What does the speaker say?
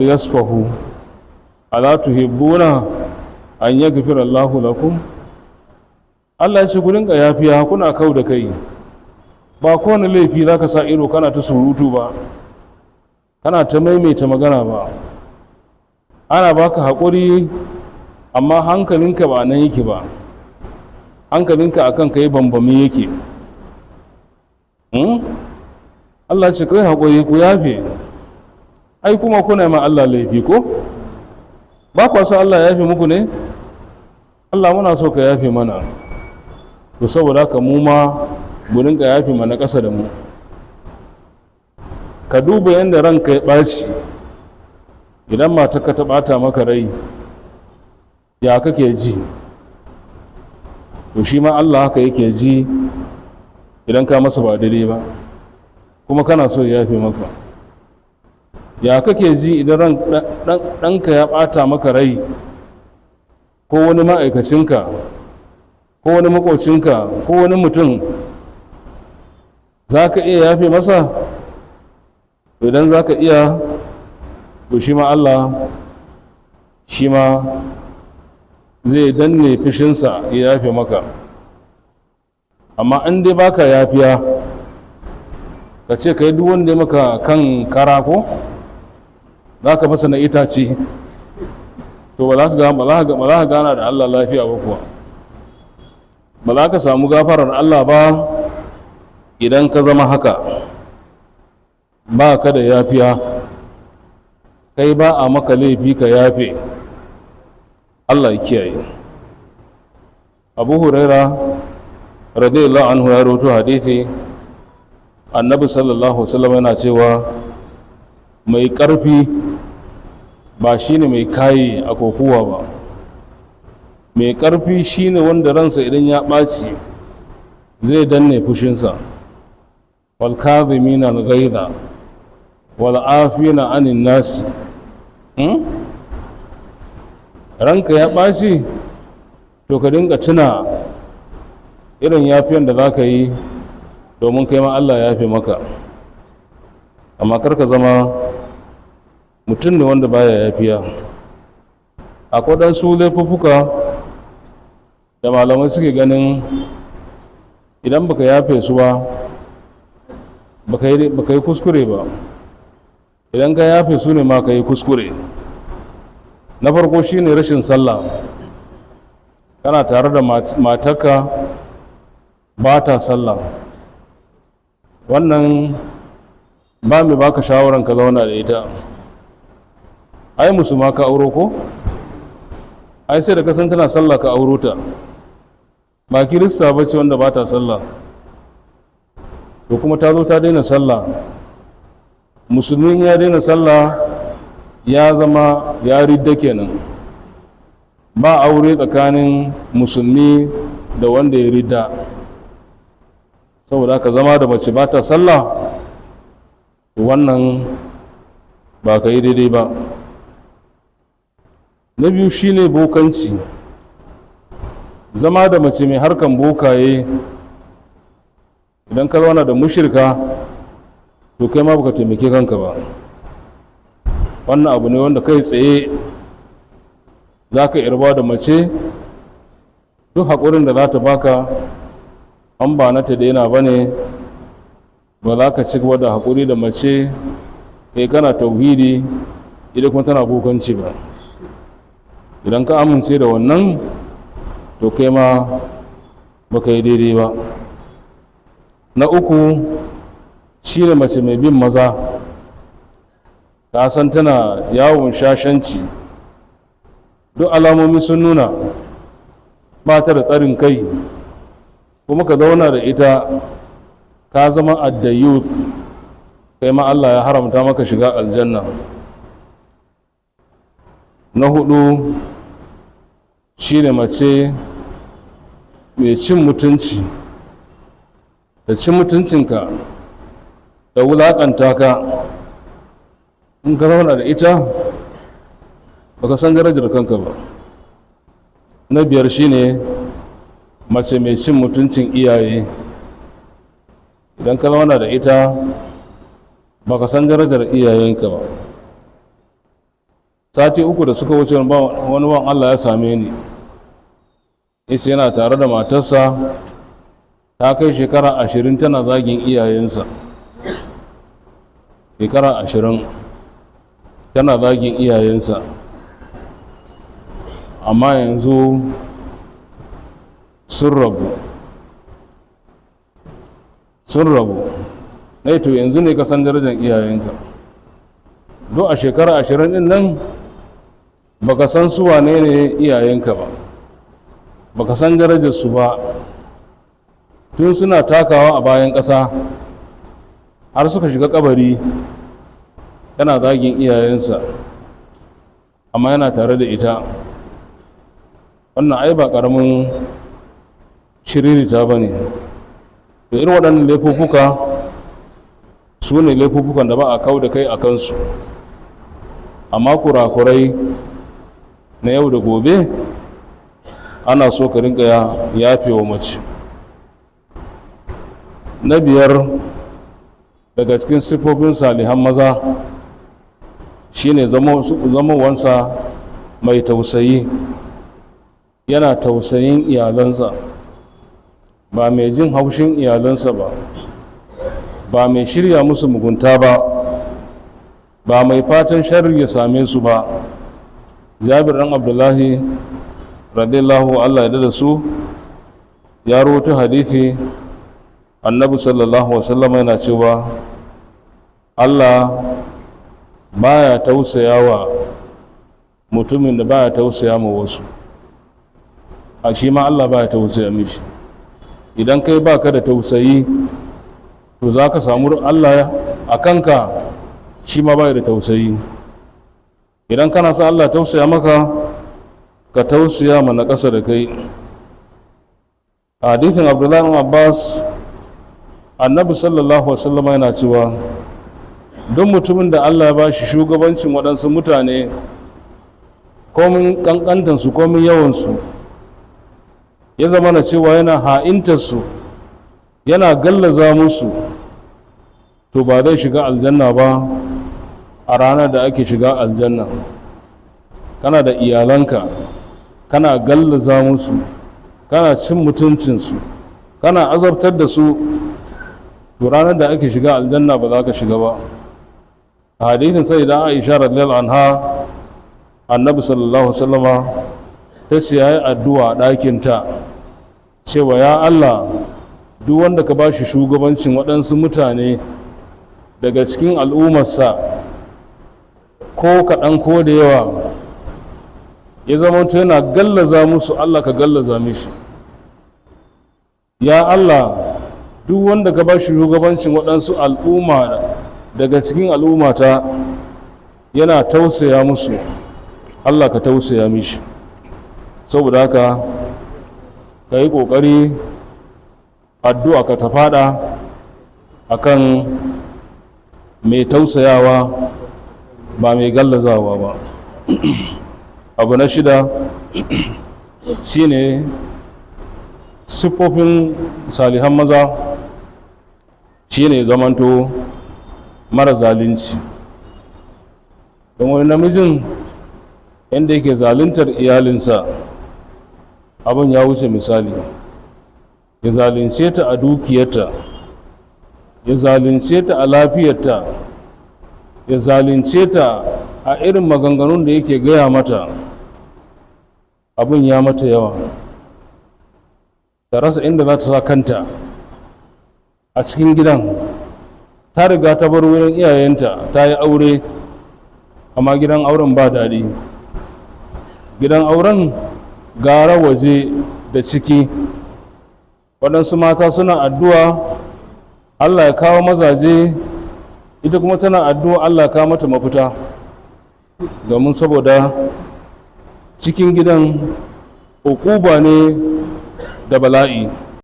Yasfahu ala tuhibbuna an yaghfira Allahu lakum. Allah shi ku rinka yafiya, kuna kau da kai. Ba kowane laifi zaka sa ido kana ta surutu ba, kana ta maimaita magana ba. Ana baka haƙuri, amma hankalinka ba nan yake ba, hankalinka akan kai bambami yake. Allah ce kai haƙuri, ku yafe. Ai kuma kuna ma Allah laifi, ko ba kwa so Allah ya yafe muku ne? Allah, muna so ka yafe mana. To saboda haka mu ma mu rinka yafe mana ƙasa da mu. Ka duba yadda ranka ya ɓaci idan matarka ta ɓata maka rai, ya kake ji? To shi ma Allah haka yake ji idan ka masa ba daidai ba kuma kana so ya yafe maka. Ya kake ji idan ran ɗanka ya ɓata maka rai, ko wani ma'aikacinka, ko wani maƙocinka, ko wani mutum? Za ka iya yafe masa? Idan za ka iya, to shi ma Allah shi ma zai danne fushinsa ya yafe maka. Amma in dai baka yafiya, ka ce ka yi duk wanda ya maka kan kara ko za ka fasa na itace, to ba za ka gana da Allah lafiya ba kuwa, ba za ka samu gafarar Allah ba. Idan ka zama haka, ba ka da yafiya, kai ba a maka laifi ka yafe. Allah ya kiyaye. Abu Huraira radiyallahu anhu ya rawaito hadisi, Annabi sallallahu alaihi yana cewa mai ƙarfi ba shine mai kayi a kokuwa ba, mai ƙarfi shine wanda ransa idan ya ɓaci zai danne fushinsa. Wal kadhimina al ghaidha wal afina anin nasi. Ranka ya ɓaci, to ka dinga tuna irin yafiyan da za ka yi domin kai ma Allah ya yafe maka. Amma kar ka zama mutum ne wanda baya yafiya. Akwai ɗansu laifuffuka da malamai suke ganin idan baka yafe su ba, baka yi kuskure ba. Idan ka yafe su ne ma ka yi kuskure. Na farko shine rashin sallah. Kana tare da matarka ba ta sallah, wannan ba mai baka shawaran ka zauna da ita. Ai musulma ka auro ko? Ai sai da kasan tana sallah ka auro ta, ba Kirista ba ce wanda ba ta sallah. To kuma ta zo ta daina sallah. Musulmin ya daina sallah ya zama ya ridda kenan. Ba aure tsakanin musulmi da wanda ya ridda. Saboda haka zama da mace ba ta sallah, wannan ba ka yi daidai ba. Na biyu shine bokanci. Zama da mace mai harkan bokaye, idan ka zauna da mushirka, to kai ma baka taimake kanka ba. Wannan abu ne wanda kai tsaye za ka irba da mace, duk haƙurin da za ta baka, an ba na ta daina ba ne, ba za ka ci gaba da haƙuri da mace, kai kana tauhidi, idan kuma tana bokanci ba. Idan ka amince da wannan, to kai ma baka yi daidai ba. Na uku shine mace mai bin maza. Ka san tana yawon shashanci, duk alamomi sun nuna ba ta da tsarin kai, kuma ka zauna da ita, ka zama addayuth. Kai ma Allah ya haramta maka shiga aljanna. Na hudu shine mace mai cin mutunci, da cin mutuncinka da wulaƙanta ka. In ka zauna da ita, baka san darajar kanka ba. Na biyar shine mace mai cin mutuncin iyaye. Idan ka zauna da ita, baka san darajar iyayenka ba. Sati 3 da suka wuce, wani ban Allah ya same ni, isa yana tare da matarsa, ta kai shekara 20 tana zagin iyayensa. Shekara 20 tana zagin iyayensa, amma yanzu sun rabu, sun rabu. Na to yanzu ne ka san darajar iyayenka. Duk a shekara 20 din nan baka san su wane ne iyayenka ba, baka san darajar su ba. Tun suna takawa a bayan ƙasa har suka shiga kabari, tana zagin iyayensa, amma yana tare da ita. Wannan ai ba ƙaramin shiririta ba ne. Da irin waɗannan laifuffuka su ne laifuffukan da ba a kau da kai a kansu. Amma kurakurai na yau da gobe, ana so ka rinka yafe wa mace. Na biyar daga cikin siffofin salihan maza shine zamowansa mai tausayi. Yana tausayin iyalansa, ba mai jin haushin iyalansa ba, ba mai shirya musu mugunta ba, ba mai fatan sharri ya same su ba. Jabir ɗan Abdullahi radiyallahu, Allah ya da su, ya rawaito hadithi, Annabi sallallahu wasallam yana cewa Allah baya tausayawa mutumin da baya tausaya ma wasu, a shi ma Allah baya tausaya mishi. Idan kai baka da tausayi, to za ka samu Allah a kanka shi ma baya da tausayi. Idan kana sa Allah tausaya maka, ka tausaya ma na ƙasa da kai. A hadithin Abdullahi bin Abbas, Annabi sallallahu wasallam yana cewa don mutumin da Allah ya ba shi shugabancin waɗansu mutane, komin ƙanƙantansu, komin yawansu, ya zama na cewa yana ha'intarsu, yana gallaza musu, to ba zai shiga aljanna ba a ranar da ake shiga aljanna. Kana da iyalanka, kana gallaza musu, kana cin mutuncinsu, kana azabtar da su, to ranar da ake shiga aljanna ba za ka shiga ba. A hadithin sai da Aisha radiyallahu anha, Annabi sallallahu alaihi wasallama ta ce yayi addu'a ɗakinta cewa, ya Allah, duk wanda ka bashi shugabancin waɗansu mutane daga cikin al'ummarsa, ko kaɗan ko da yawa, ya zama yana gallaza musu, Allah ka gallaza mishi. Ya Allah, duk wanda ka bashi shugabancin waɗansu al'umma daga cikin al'ummata, yana tausaya musu, Allah ka tausaya mishi. Saboda haka ka yi ƙoƙari addu'a ka ta faɗa akan mai tausayawa, ba mai gallazawa ba. Abu na shida shine siffofin salihan maza shine zamanto mara zalunci. Don wani namijin inda yake zaluntar iyalinsa, abin ya wuce misali. Ya zalunce ta a dukiyarta, ya zalunce ta a lafiyarta, ya zalunce ta a irin maganganun da yake gaya mata. Abin ya mata yawa, ta rasa inda za ta sa kanta a cikin gidan. Ta riga ta bar wurin iyayenta, ta yi aure, amma gidan auren ba daɗi. Gidan auren gara waje da ciki. Waɗansu mata suna addu'a Allah ya kawo mazaje, ita kuma tana addu'a Allah ya kawo mata mafita, domin saboda cikin gidan ukuba ne da bala'i.